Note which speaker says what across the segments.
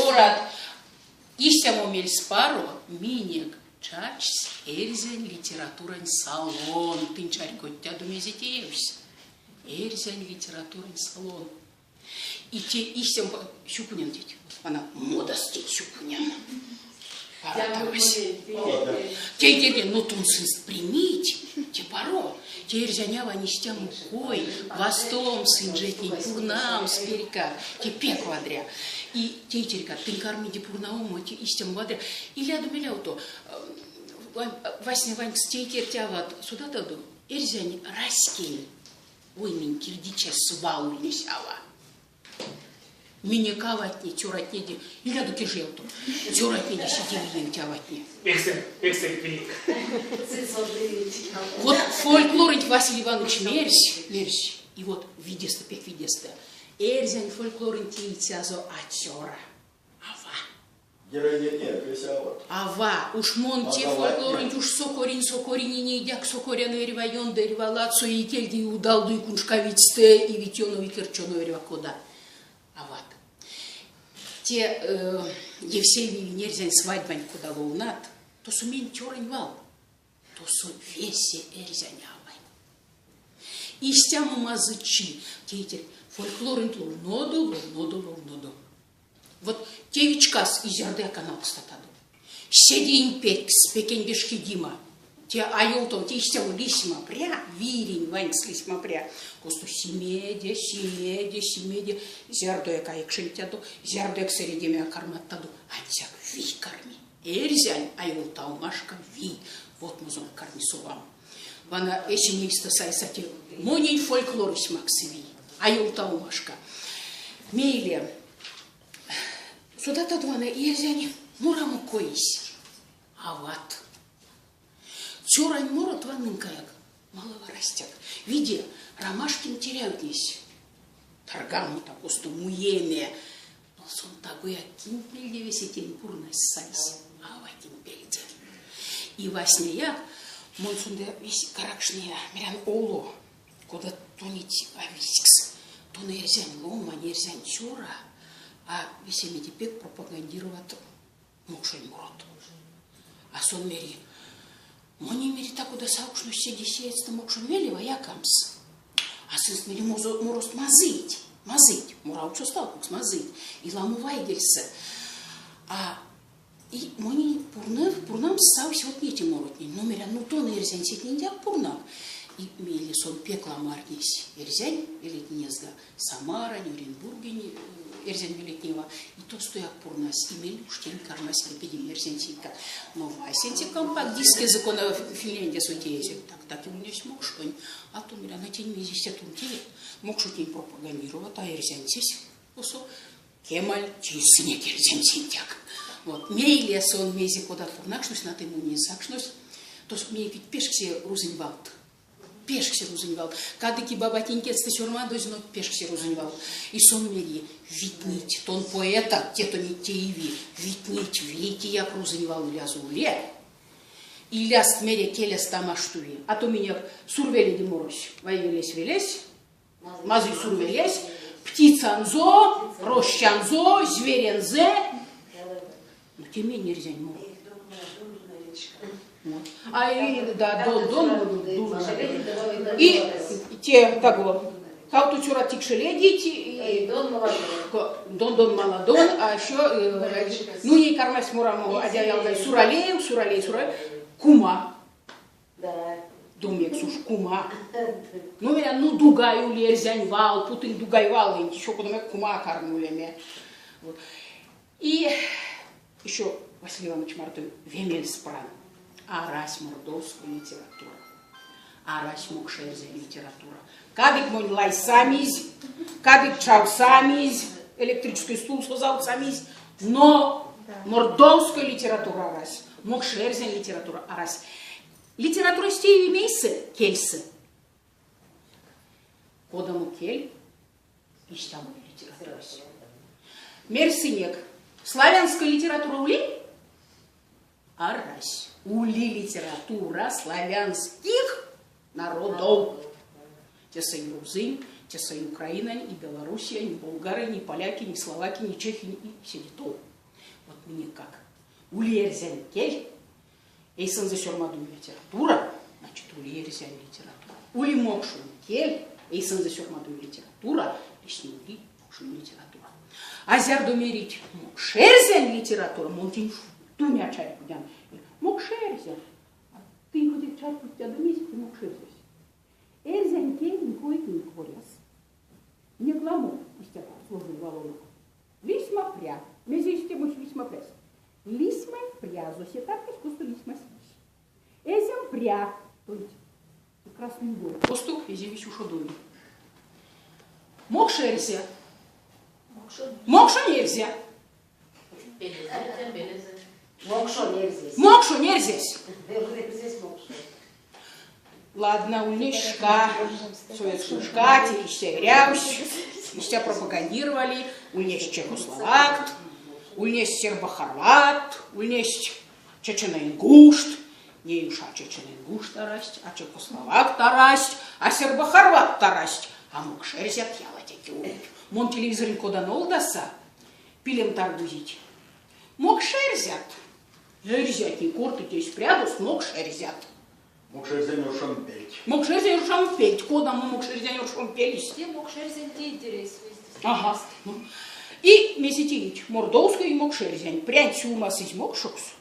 Speaker 1: Цёрат, истямо мельспаро минек чачсь эрзянь литературань салон. Тынь чарькодтядо, мезе теевсь? Эрзянь литературань салон. И те истямо сюконян теть. Вана модас теть сюконян. Тейтерне, ну тон сынст примить, те паро. Те эрзянь авань истямо кой, вастомс инжетнень, пурнамс перька, те пек вадря. И тейтерька, тынь кармиде пурнавомо, те истямо вадря. Илядо мелявто, васня ванькс тейтерть ават, содатадо, эрзянь раськень оймень кирдиця свал ульнесь ава. Минек аватне, цёратнеде, илядо кежеявто, цёратнеде седе виевть аватне.
Speaker 2: Пексэ пилик.
Speaker 1: Вот фольклоронть Василий Иванович мерсь, мерсь, и вот видестэ, пек видестэ, эрзянь фольклоронь теицязо а цёра, ава.
Speaker 3: Героинятне весе ават.
Speaker 1: Ава, уж мон те фольклоронть уж сокоринь, сокоринь и нейдяк сокорян эрьва ёндо, эрьва ладсо, и икельде, и удалдо, и куншкавидьстэ, и вить ёнов, и керч ёнов, эрьва кода. Ават. Те э, Евсей Винерзянь свадьбань кода ловнат, тосо мень цёрань вал, тосо весе эрзянь авань. Истямо мазычи, тейтерь, фольклоронть ловнодо, ловнодо, ловнодо. Вот тевичкас и зярдояк а налкстатадо. Седеень пекс, пекень вешкедима. Те а ёвтав, те истямо лисьмапря, вирень ванькс лисьмапря. Косто симеде, симеде, симеде, зярдояк а экшельтядо, зярдояк сэредеме а карматтадо, ансяк вий карми. Эрзянь а ёвтавмашка вий потмозонк карми совамо. Вана эсень эйстэ сайса те монень фольклорось максы вий, а ёвтавмашка. Мейле содатадо вана эрзянь морамо коесь. Ават. Цёрань морот ваннынкаяк малав арастяк. Виде, Ромашкин терявтнесь таргамо та-косто муеме, но сон тагояк кинь пельде весе тень пурнась сайсь, аватень пельде. И васняяк мон сонзэ весь каракшныя, мерян, Оло, кода тонеть а визькс, тон эрзянь ломань, эрзянь цёра, а весемеде пек пропагандироват мокшонь морот. А сон мери, монень мери та-кода савкшнось седе сеедьстэ мокшонь велева якамс. А сынст мери морост мазыйть, мазыйть, моравксост алкукс мазыйть, и ламо вайгельсэ. А и монень пурнав, пурнамс савсь вот нети моротнень. Но мерян, ну тон эрзянь сетненьдяк пурнак. И мейле сон пек ламо арднесь эрзянь велетнезга, Самарань, Оренбургень эрзянь велетнева. И тостояк пурнась, и мейле уш тень кармась кепедеме эрзянь сетькак. Но васенце компакт-дискезэ, кона Финляндиясо теезель, так, так и ульнесь мокшонь. А то, мерян, а тень мезесь тон теят? Мокшотнень пропагандироват, а эрзянсесь косо Кемаль тейсынек эрзянсентяк. Вот. Мейле сон мезе кодат пурнакшнось, на тему не сакшнось, тосо минек ведь пешксе рузонь валт. Пешксе рузонь вал. Кадык и бабатнень кедьстэ сёрмадозь, но пешксе рузонь вал. И сон мери, витнить, тон поэтат, те тонеть тееви, витнить, вейтеяк рузонь вал илязо уле. Иляст мере келест а маштуви. А то минек Сурвеледе морось, вайгелесь велесь, мазый Сурвелесь, птицанзо, рощанзо, зверензэ. Ну, те мень эрзянь моро. Вот. А и, да, дон, дон, дон, И те того, кавто цёра тикшеледить, и
Speaker 4: Дон молодой.
Speaker 1: Дон Дон Маладон, а еще, ну, ней кармась морамо адя ялгай Суралеев, Суралей, Суралей, кума.
Speaker 4: Да.
Speaker 1: Думек уж кума. Ну, меня, ну, дугай ули эрзянь вал, путынь дугай вал, еще кудоме кума карми улеме. Вот. И еще Василий Иванович марто ве мельс пран. Арась мордовская литература. Арась мокшэрзя литература. Кадык монь лайсамизь, кадык чавсамизь, электрический стул озавтсамизь, но мордовская литература арась, мокшэрзянь литература арась. Литературась тееви мейсэ? Кельсэ. Кодамо кель, истямо литературась. Мерсынек, славянская литература ули? Арась. Ули литература славянских народов. Тесэ и рузынь, тесэ и Украинань, и Белоруссиянь, и болгары, и поляки, и словаки, и чехи, и седе тов. Вот минекгак. Ули эрзянь кель, эйсэнзэ сёрмадови литература, значит, ули эрзянь литература. Ули мокшонь кель, эйсэнзэ сёрмадови литература, лисни ули мокшонь литература. А зярдо мерить мокшэрзянь литература, мон тень тунь а чарькодян. Мокшэрзя. А тынь хоть чарькодтядо мезть те мокшэрзясь? Эрзянь келень койтнень коряс. Минек ламо истят сложной валонок. Лисьмапря. Мезе истямось лисьмапрясь? Лисьмапрязо се таркась, косто лисьмась лиссь. Эзем пря, то есть Красный город. Косто эземесь ушодови. Мокша эрзя. Мокшонь эрзя.
Speaker 4: Мокшонь эрзясь.
Speaker 1: Мокшонь эрзясь. Ладно, ульнесь шка, советской шка, те истя эрявсь, истя пропагандировали, ульнесь чехословакт, ульнесь сербо-хорват, ульнесь чечено-ингушт, ней уж а чечено-ингушт арасть, а чехословакт арасть, а сербо-хорватт арасть, а мокшэрзят ялатеке улить. Мон телевизоронь кода нолдаса, пилем таргузить. Мокшэрзят. Эрзятне кортыть эсь прядост мокшэрзят.
Speaker 3: Мокшэрзянь оршамопельть.
Speaker 1: Мокшэрзянь оршамопельть. Кодамо мокшэрзянь оршамопелесь?
Speaker 5: Те мокшэрзянь тейтересь.
Speaker 1: Ага. И мезе теить? Мордовской и мокшэрзянь. Прянть сюлмасызь мокшокс,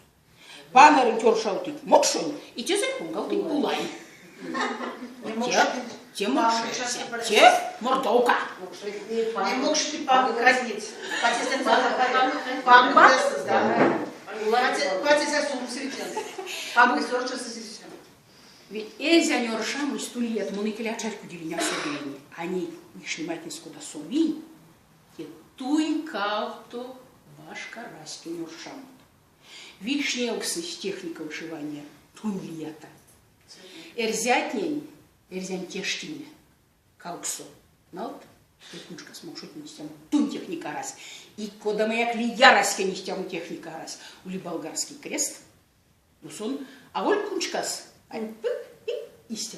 Speaker 1: панаронть оршавтыть мокшонь, и тесэ понгавтыть пулань. Те, те мокшэрзя, те мордовка.
Speaker 6: Не мокши панг казнить. Панг, да.
Speaker 1: Ведь эрзянь оршамось тулият мон икеле а чарькодилинь, а содылинь. А ней вишнематнес кода совинь, те тунь кавто башка раськень оршамот. Викшневксэсь техника вышивания тунь лията. Эрзятнень, эрзянь тештине, калксо налт, те куншкас мокшотнень истямо тунь техника арась. И кодамояк лия раськень истямо техника арась. Ули болгарский крест, но сон аволь куншкас, а и истя.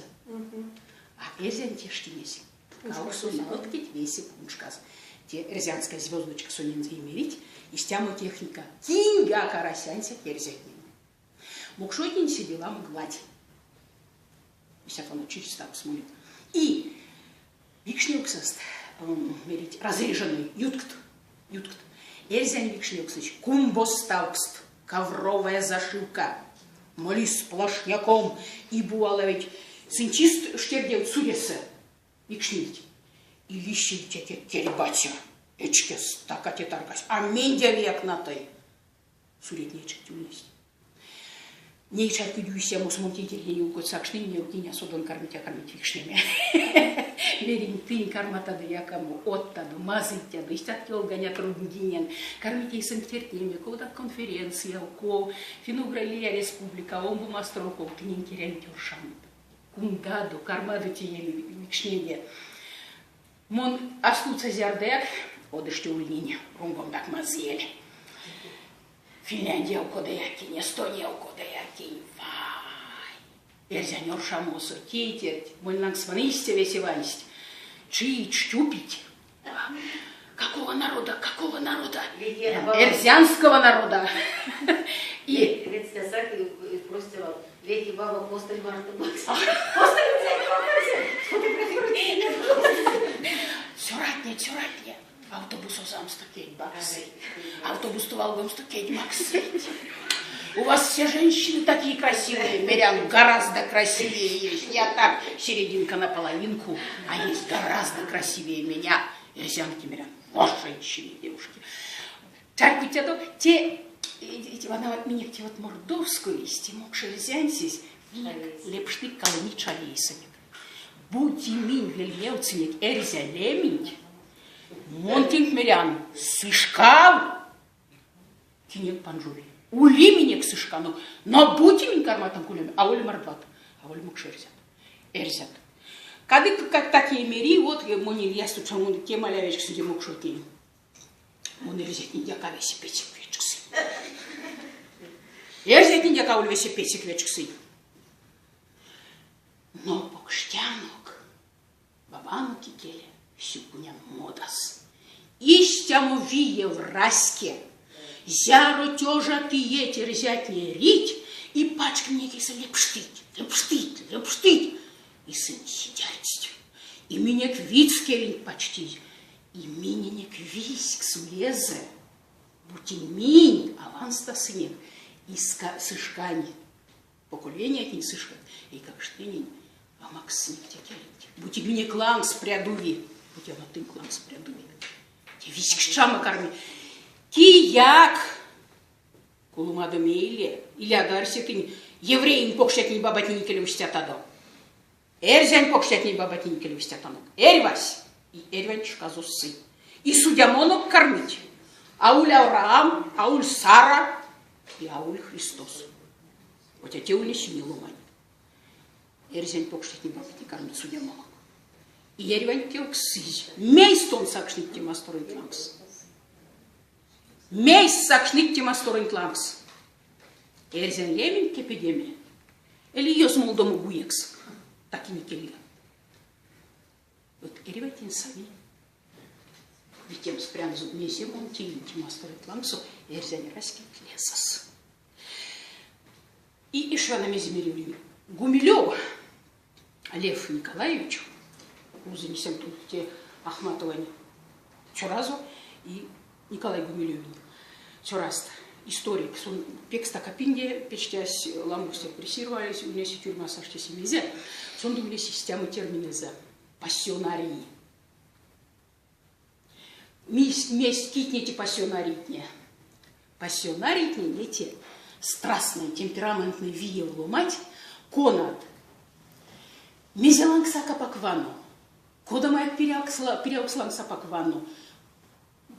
Speaker 1: А эрзянь тештинесь калксо налткеть весе куншкас. Те эрзянская звездочка сонензэ и мерить, истямо техника киньгак арась ансяк эрзятнень. Мокшотнень седе ламо гладь. Истя оно через статус молит. И викшневксэст, мерить, разреженный юткт, юткт. Эрзянь викшневксэсь кумбоставкст, ковровая зашивка. Моли сплошняком и бувало ведь сынь чист штердевть суресэ викшнильть. И лисильть эти керьбаця, эчке стака те таркась, а мендявияк натой. Суретне эчкть ульнесть. Ней чарькодюся мосмон тейтернень улкоть сакшнынь, невтнинь а содан кармить а кармить викшнеме. Меринь, тынь карматадо якамо, одтадо, мазыйтядо, истят ёлганят рунгинен, кармить эйсэнк тертнеме, кодат конференция, ков, Финугра лия республика, омбо масторов, ков тыненк эрявить оршамот. Кундадо, кармадо тееме викшнеме. Мон а стувтса зярдояк, од эштё ульнинь, рунгомгак мазыель. Финляндияв кодаяк кинь, Эстонияв кодаяк кинь. Вай! Эрзянь оршамосо тейтерть, монь лангс вана истя весе вансть. Чиить, штюпить. Какого народа, какого народа? Эрзянского народа. И
Speaker 4: Ледстясак и просите вам, веки баба костыль марто
Speaker 1: Цёратне, цёратне, автобус озамсто кедь максыть. Автобуссто валгомсто кедь максыть. У вас все женщины такие красивые, мерян, гораздо красивее есть. Я так, серединка на половинку, а есть гораздо красивее меня. Эрзянки, мерян, о, женщины, девушки. Чарькодтядо, те, вана минек те вот мордовскоесь, те мокшэрзянсесь, лепштик калми чалейсэнек. Бути минь вельмевтсынек эрзя лементь, мон тенк мерян, сышкав кинек панжови. Ули минек сышканок, но бути минь карматам кулеме, аволь мордват, аволь мокшэрзят, эрзят. Кадык как так и мери, вот монь Илья стучамон те малявечксэнзэ мокшотнень. Мон эрзятнень яка весе пецек вечксынь. Эрзятнень яка весе пецек вечксынь. Но покштянок, бабанок икеле сюконян модас. Истямо виев раське. Зяро тёжат иеть эрзятне эрить, и пачк минек эйсэ лепштить, лепштить, лепштить, и сынь цидярдсть. И минек видьс келенть пачтизь, и миненек визькс улезэ, бути минь а ванстасынек и сы шкань поколениятнень сы шкань эйкакштненень а макссынек те келенть. Бути минек лангс прядови, бути оно тынк лангс прядови, те визьксчама карми. Кияк куломадо мейле илядо арсе тынь евреень покштятнень бабатнень икеле устятадо. Эрзянь покштятнень бабатнень икеле устятанок. Эрьвась и эрьванть шказо сы. И судямонок кармить ауль Авраам, ауль Сара и ауль Христос. Хотя те ульнесь не ломань. Эрзянь покштятнень бабатне кармить судямонок. И эрьванть кевкстсызь, мейс тон сакшныть те масторонть лангс? Мейс сакшныть те масторонть лангс? Эрзянь лементь кепедеме эли ёсмолдомо гуекс, так и не кельга. Вот эрьватень сави витемс прянзо мезе мон теинь те масторонть лангсо эрзянь раськенть лезэс. И ещё на мезе Гумилев Лев Николаевич, узынесем тут те Ахматовань цёразо и Николай Гумилевень цёраст, историк, сон пек стака пинге печтясь, ламоксть репрессировались, ульнесь тюрьмас аштесь мезе. Сон ульнесь истямо терминэзэ пассионарии. Месть кить нети пассионарийтне? Пассионарийтне нети страстной, темпераментной виев ломать, конат мезе лангс апак вано, кодамояк пирявкс лангс апак вано,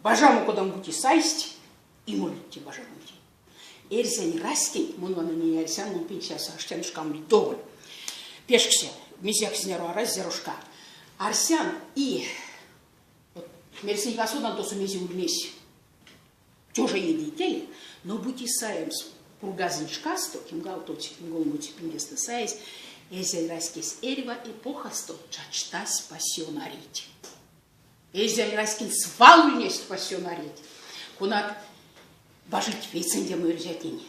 Speaker 1: бажамо кодамо-бути сайсть и молить те бажамонтень. Эрзянь раськенть, мон вана ней арсян, мон пенсиясо аштян шкам доволь. Пешксе, мезеяк зняро арась, зяро шка. Арсян и вот мерсинь а содан тосо мезе ульнесь. Тёжа иеде но бути саемс Пургазонь шкасто, кемгавтовсь кемголмоце пингестэ саезь, эрзянь раськесь эрьва эпохасто чачтась пассионарийть. Эрзянь раськень свал ульнесть пассионарийть, конат бажить вейсэндямо эрзятнень.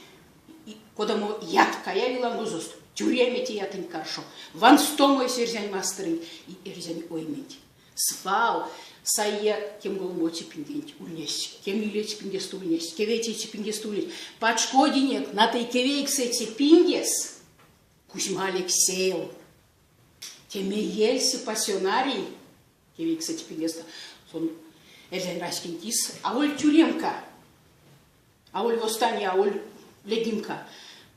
Speaker 1: Кодамо ят каяви лангозост, тюреме те ятонть каршо, ванстомо эсь эрзянь масторонть и эрзянь ойменть. Свал саия кемголмоце пингенть ульнесь, кемнилеце пингестэ ульнесь, кеветеце пингестэ ульнесь. Пачкодинек натой кевейксэце пингес Кузьма Алексеев. Те меельце пассионарий кевейксэце пингестэ. Сон эрзянь раськень кис аволь тюремка, аволь восстание, аволь ледимка,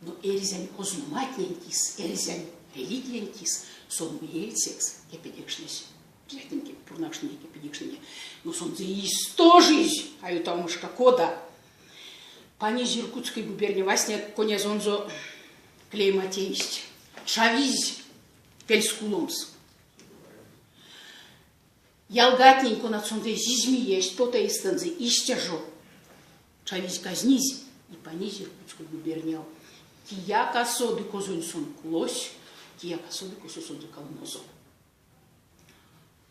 Speaker 1: но эрзянь озноматнень кис, эрзянь религиянь кис сон меельцекс кепедекшнесь. Эрзятнень пурнакшныне кепедекшныне. Но сонзэ истожизь, а ютамошка кода. Панизь Иркутской губерния васня конязонзо клейма тейсть. Чавизь пельскуломс. Ялгатнень, конат сонзэ зизмиесть, то эйстэнзэ истя жо чавизь казнизь и панизь Иркутской губернияв. Кияк а соды, козонь сон кулось, кияк а соды, косо сонзэ калмозо.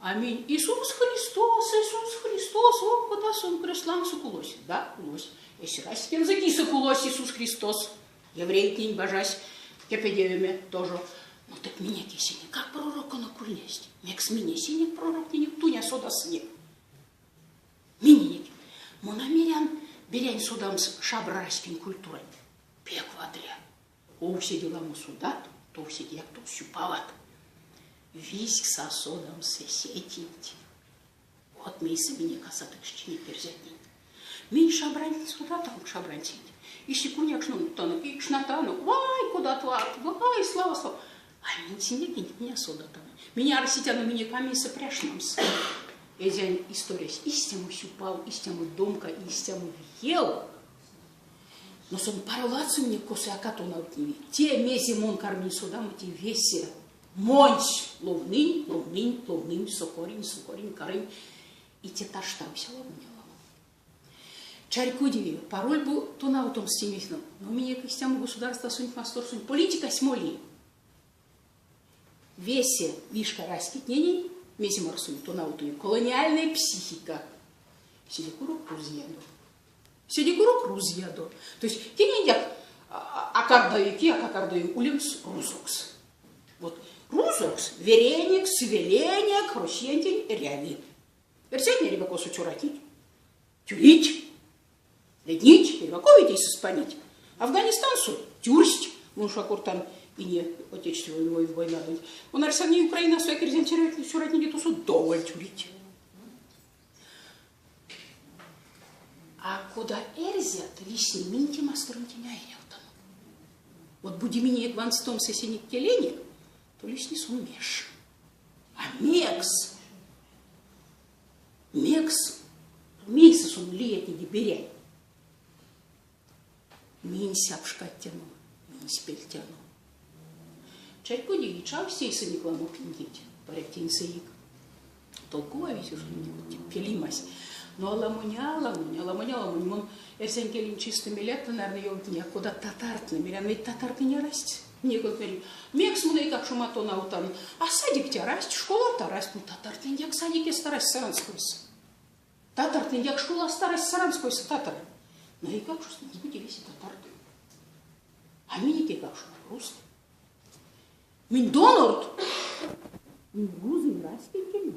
Speaker 1: Аминь. Иисус Христос, Иисус Христос, о, кода сон крест лангсо кулось. Да, кулось. Эсь раськензэ кисэ кулось Иисус Христос. Еврейтнень бажась кепедевеме тоже. Но так минек эсенек как пророконок ульнесть. Мекс минь эсенек пророктненек туня содасынек. Миненек. Мон а мерян берянь содамс шабра раськень культуранть. Пек вадря. Ков седе ламо содат, тов седеяк тов сюпават. Визькс а содамс эсеть. Вот мейсэ минек асатыксчинек эрзятнень. Минь шабранть содатанок шабранть. И секунякшнотанок, и кшнатанок. Вай, кодат варт, вай, слава, слава. А минь синекенть не содатано. Минь арсетяно минек а мейсэ пря шнамс. Эрзянь историясь истямо сюпав, истямо домка, истямо виев. Но сон паро ладсо минек косо а тонавтневи. Те, мезе мон карминь содамо, те весе монсь ловнынь, ловнынь, ловнынь, сокоринь, сокоринь, карынь. И те таштавсь ловня ламо. Чарькодеви, пароль бу тонавтомс те но минек истямо государствасонть масторсонть политикась моли. Весе вишка раськетненень, мезе моросонть тонавтови, колониальная психика. Седе курок рузъяндо. Седе курок рузъядо. То есть киненьгак а кардави, кияк а кардави улемс рузокс. Вот рузокс, веренек, сывеленек Россиянтень эряви. Эрзятне эрьва косо цёратнить, тюрить, леднить, эрьва ков ведь эйсэст панить. Афганистансо тюрсть, мон уш а кортан ине Отечественной войнадонть. Он арсян Украинасо эрзянь цёратнеде тосо доволь тюрить. А кода эрзят лисни минь те масторонтень а эрявтано. Вот буди минек ванстомс эсенек келенек, то лисни сон меш. А мекс? Мекс? Мейсэ сон лиятнеде берянь? Минсь а пшкадтяно, минсь пельтяно. Чарькодеви, чавсь эйсэнек ламо пингеть, паряк теньсэяк. Толковавить уж пелимась. Но аламонь, аламонь, аламонь, аламонь. Мон эрзянь келень чистэ мелят, наверное, ёвтния, кода татартнэ. Мерян, ведь татартнэ не арасть. Мне говорили, мекс мон эйкакшом а тонавтан. А садикть арасть, школат арасть. Ну, татартнэньгак садикест арасть Саранскойсэ. Татартнэньгак школаст арасть Саранскойсэ татар. Но эйкакшост бути весе татарт. А минек эйкакшонок рузт. Минь донорт. Минь рузонь раськентень.